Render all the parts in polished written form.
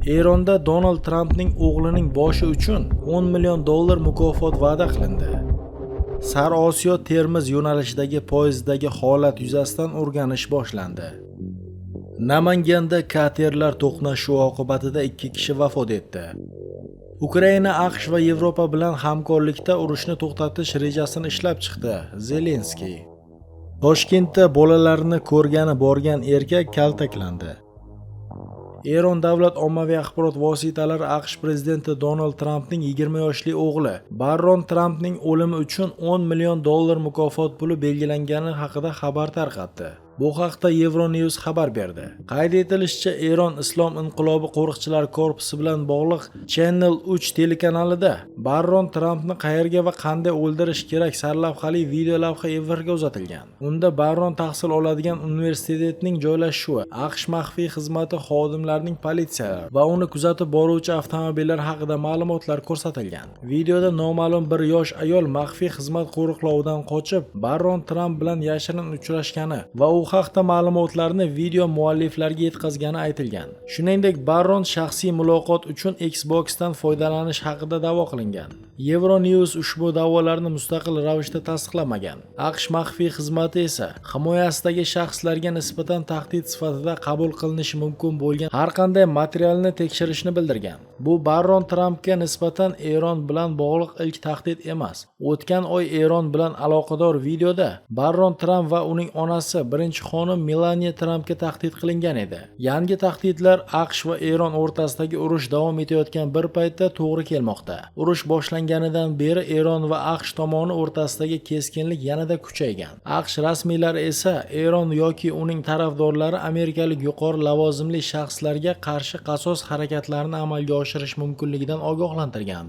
Eronda Donald Trampning o'g'lining boshi uchun 10 million dollar mukofot va'da qilindi. Sariosiyo Termiz yo'nalishidagi poyezddagi holat yuzasidan o'rganish boshlandi. Namanganda katerlar to'qnashuvi oqibatida 2 kishi vafot etdi. Ukraina AQSh va Yevropa bilan hamkorlikda urushni to'xtatish rejasini ishlab chiqdi Zelenskiy. Toshkentda bolalarini ko'rgani borgan erkak kaltaklandi. Eron davlat ommaviy axborot vositalari AQSh prezidenti Donald Trampning 20 yoshli o'g'li Barron Trampning o'limi uchun 10 million dollar mukofot puli belgilangani haqida xabar tarqatdi. Bu haqda Euronews xabar berdi. Qayd etilishicha, Eron Islom inqilobi qo'riqchilar korpusi bilan bog'liq Channel 3 telekanalida Barron Trampni qayerga va qanday o'ldirish kerak sarlavhali video lavha efirga uzatilgan. Unda Barron tahsil oladigan universitetning joylashuvi, AQSh maxfiy xizmati xodimlarining politsiyalar va uni kuzatib boruvchi avtomobillar haqida ma'lumotlar ko'rsatilgan. Videoda noma'lum bir yosh ayol maxfiy xizmat qo'riqlovidan qochib, Barron Tramp bilan yashirin uchrashgani va u haqda ma'lumotlarni video mualliflariga yetkazgani aytilgan. Shuningdek, Barron shaxsiy muloqot uchun Xboxdan foydalanish haqida da'vo qilingan. Euronews ushbu da'volarni mustaqil ravishda tasdiqlamagan. AQSh maxfiy xizmati esa himoyasidagi shaxslarga nisbatan tahdid sifatida qabul qilinishi mumkin bo'lgan har qanday materialni tekshirishni bildirgan. Bu Barron Trampga nisbatan Eron bilan bog'liq ilk tahdid emas. O'tgan oy Eron bilan aloqador videoda Barron Tramp va uning onasi, birinchi xonim Melaniya Trampga tahdid qilingan edi. Yangi tahdidlar AQSh va Eron o'rtasidagi urush davom etayotgan bir paytda to'g'ri kelmoqda. Urush boshlanganidan beri Eron va AQSh tomoni o'rtasidagi keskinlik yanada kuchaygan. AQSh rasmiylari esa Eron yoki uning tarafdorlari amerikalik yuqori lavozimli shaxslarga qarshi qasos harakatlarini amalga oshirish mumkinligidan ogohlantirgan.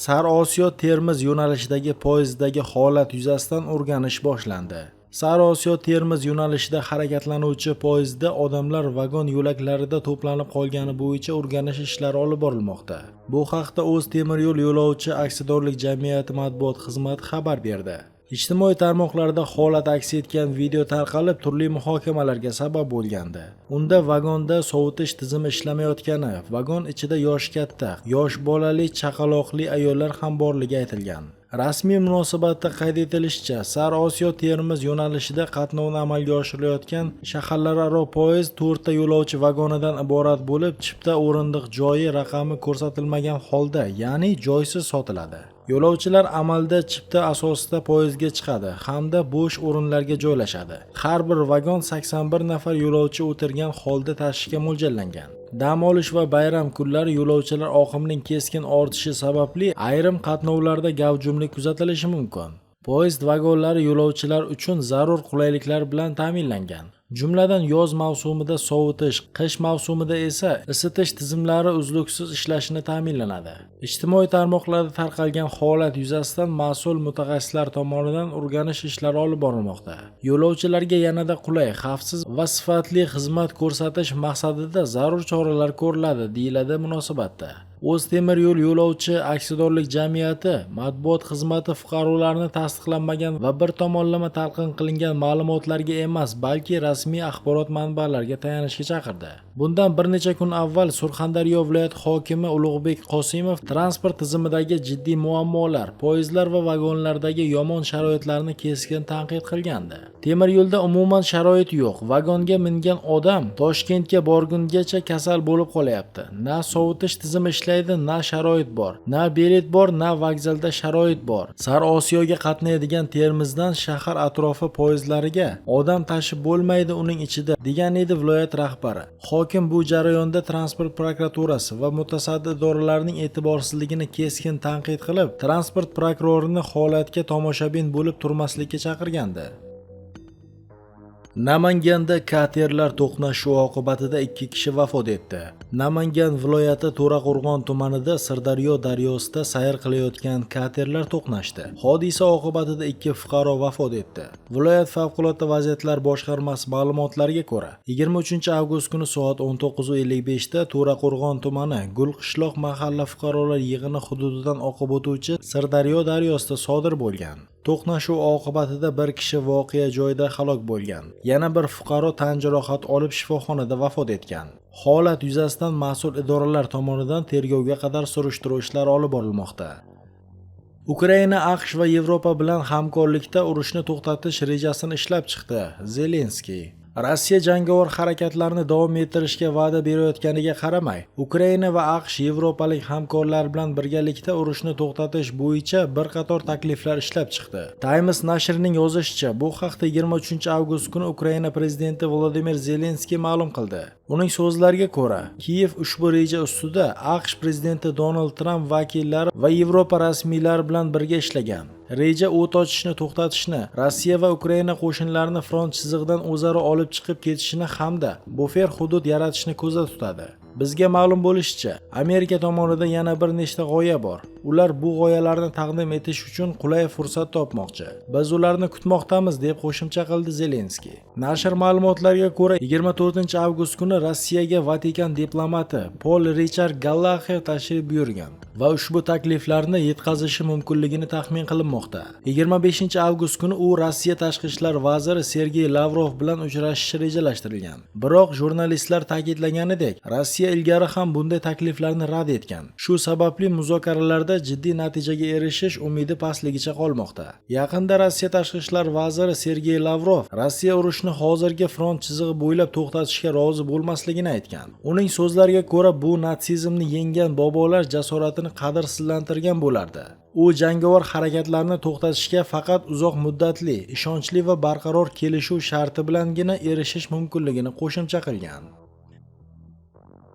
Sariosiyo Termiz yo'nalishidagi poyezddagi holat yuzasidan o'rganish boshlandi. Sariosiyo Termiz yo'nalishida harakatlanuvchi poyezdda odamlar vagon yo'laklarida to'planib qolgani bo'yicha o'rganish ishlari olib borilmoqda. Bu haqda O'z temir yo'l yo'lovchi aksiyadorlik jamiyati matbuot xizmati xabar berdi. Ijtimoiy tarmoqlarda holat aks etgan video tarqalib, turli muhokamalarga sabab bo'lgandi. Unda vagonda sovutish tizimi ishlamayotgani, vagon ichida yoshi katta, yosh bolali, chaqaloqli ayollar ham borligi aytilgan. Rasmiy munosabatda qayd etilishicha, Sariosiyo Termiz yo'nalishida qatnovni amalga oshirilayotgan shaharlararo poyezd to'rtta yo'lovchi vagonidan iborat bo'lib, chipta o'rindiq joyi raqami ko'rsatilmagan holda, ya'ni joysiz sotiladi. Yo'lovchilar amalda chipta asosida poyezdga chiqadi hamda bo'sh o'rinlarga joylashadi. Har bir vagon 81 nafar yo'lovchi o'tirgan holda tashishga mo'ljallangan. Dam olish va bayram kunlari yo'lovchilar oqimining keskin ortishi sababli ayrim qatnovlarda gavjumlik kuzatilishi mumkin. Poyezd vagonlari yo'lovchilar uchun zarur qulayliklar bilan ta'minlangan. Jumladan, yoz mavsumida sovutish, qish mavsumida esa isitish tizimlari uzluksiz ishlashini ta'minlanadi. Ijtimoiy tarmoqlarda tarqalgan holat yuzasidan mas'ul mutaxassislar tomonidan o'rganish ishlari olib borilmoqda. Yo'lovchilarga yanada qulay, xavfsiz va sifatli xizmat ko'rsatish maqsadida zarur choralar ko'riladi, deyiladi munosabatda. O'z temir yo'l yo'lovchi aksiyadorlik jamiyati matbuot xizmati fuqarolarni tasdiqlanmagan va bir tomonlama talqin qilingan ma'lumotlarga emas, balki rasmiy axborot manbalariga tayanishga chaqirdi. Bundan bir necha kun avval Surxondaryo viloyati hokimi Ulug'bek Qosimov transport tizimidagi jiddiy muammolar, poyezdlar va vagonlardagi yomon sharoitlarni keskin tanqid qilgandi. Temir yo'lda umuman sharoit yo'q. Vagonga mingan odam Toshkentga borgungacha kasal bo'lib qolyapti. Na sovutish tizimi ishlaydi, na sharoit bor. Na bilet bor, na vokzalda sharoit bor. Sariosiyoga qatnaydigan Termizdan shahar atrofi poyezdlariga odam tashib bo'lmaydi uning ichida, degan edi viloyat rahbari. Hokim bu jarayonda transport prokuraturasi va mutasaddi idoralarning e'tiborsizligini keskin tanqid qilib, transport prokurorini holatga tomoshabin bo'lib turmaslikka chaqirgandi. Namanganda katerlar to'qnashuvi oqibatida ikki kishi vafot etdi. Namangan viloyati To'raqo'rg'on tumanida Sirdaryo daryosida sayr qilayotgan katerlar to'qnashdi. Hodisa oqibatida ikki fuqaro vafot etdi. Viloyat favqulodda vaziyatlar boshqarmasi ma'lumotlariga ko'ra, 23 avgust kuni soat 19:55 da To'raqo'rg'on tumani Gulqishloq mahalla fuqarolar yig'ini hududidan oqib o'tuvchi Sirdaryo daryosida sodir bo'lgan. To'qnashuv oqibatida bir kishi voqea joyida halok bo'lgan. Yana bir fuqaro tan jarohati olib shifoxonada vafot etgan. Holat yuzasidan mas'ul idoralar tomonidan tergovga qadar surishtiruv ishlari olib borilmoqda. Ukraina AQSh va Yevropa bilan hamkorlikda urushni to'xtatish rejasini ishlab chiqdi – Zelenskiy. Rossiya jangovar harakatlarni davom ettirishga va'da berayotganiga qaramay, Ukraina va AQSh yevropalik hamkorlar bilan birgalikda urushni to'xtatish bo'yicha bir qator takliflar ishlab chiqdi. Times nashrining yozishicha, bu haqda 23-avgust kuni Ukraina prezidenti Volodimir Zelenskiy ma'lum qildi. Uning so'zlariga ko'ra, Kiyev ushbu reja ustida AQSh prezidenti Donald Tramp vakillari va Yevropa rasmiylari bilan birga ishlagan. Reja o't ochishni to'xtatishni, Rossiya va Ukraina qo'shinlarini front chizig'idan o'zaro olib chiqib ketishini hamda bufer hudud yaratishni ko'zda tutadi. Bizga ma'lum bo'lishicha, Amerika tomonida yana bir nechta g'oya bor. Ular bu g'oyalarni taqdim etish uchun qulay fursat topmoqchi. Biz ularni kutmoqdamiz, deb qo'shimcha qildi Zelenskiy. Nashr ma'lumotlariga ko'ra, 24-avgust kuni Rossiyaga Vatikan diplomati Pol Richard Gallaxer tashrif buyurgan va ushbu takliflarni yetkazishi mumkinligini taxmin qilinmoqda. 25-avgust kuni u Rossiya tashqi ishlar vaziri Sergey Lavrov bilan uchrashishi rejalashtirilgan. Biroq jurnalistlar ta'kidlaganidek, Rossiya ilgari ham bunday takliflarni rad etgan. Shu sababli muzokaralarda jiddiy natijaga erishish umidi pastligicha qolmoqda. Yaqinda Rossiya tashqi ishlar vaziri Sergey Lavrov Rossiya urushni hozirgi front chizig'i bo'ylab to'xtatishga rozi bo'lmasligini aytgan. Uning so'zlariga ko'ra, bu natsizmni yenggan bobolar jasoratini qadrsizlantirgan bo'lardi. U jangovar harakatlarni to'xtatishga faqat uzoq muddatli, ishonchli va barqaror kelishuv sharti bilangina erishish mumkinligini qo'shimcha qilgan.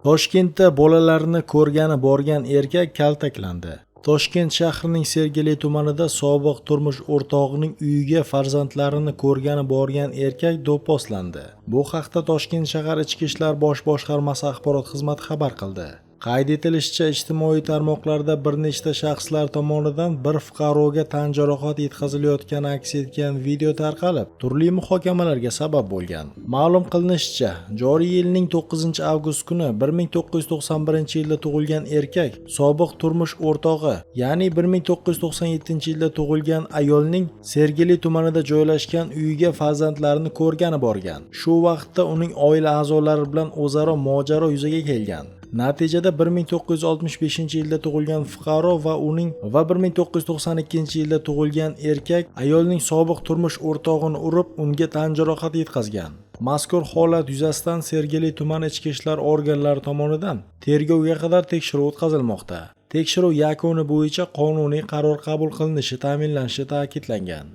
Toshkentda bolalarini ko'rgani borgan erkak kaltaklandi. Toshkent shahrining Sergeli tumanida sobiq turmush o'rtog'ining uyiga farzandlarini ko'rgani borgan erkak do'pposlandi. Bu haqda Toshkent shahar Ichki ishlar bosh boshqarmasi axborot xizmati xabar qildi. Qayd etilishicha, ijtimoiy tarmoqlarda bir nechta shaxslar tomonidan bir fuqaroga tan jarohati yetkazilayotgani aks etgan video tarqalib, turli muhokamalarga sabab bo'lgan. Ma'lum qilinishicha, joriy yilning 9-avgust kuni 1991-yilda tug'ilgan erkak sobiq turmush o'rtog'i, ya'ni 1997-yilda tug'ilgan ayolning Sergeli tumanida joylashgan uyiga farzandlarini ko'rgani borgan. Shu vaqtda uning oila a'zolari bilan o'zaro mojaro yuzaga kelgan. Natijada 1965-yilda tug'ilgan fuqaro va uning va 1992-yilda tug'ilgan erkak ayolning sobiq turmush o'rtog'ini urib, unga tan jarohati yetkazgan. Mazkur holat yuzasidan Sergeli tuman ichki ishlar organlari tomonidan tergovga qadar tekshiruv o'tkazilmoqda. Tekshiruv yakuni bo'yicha qonuniy qaror qabul qilinishi ta'minlanishi ta'kidlangan.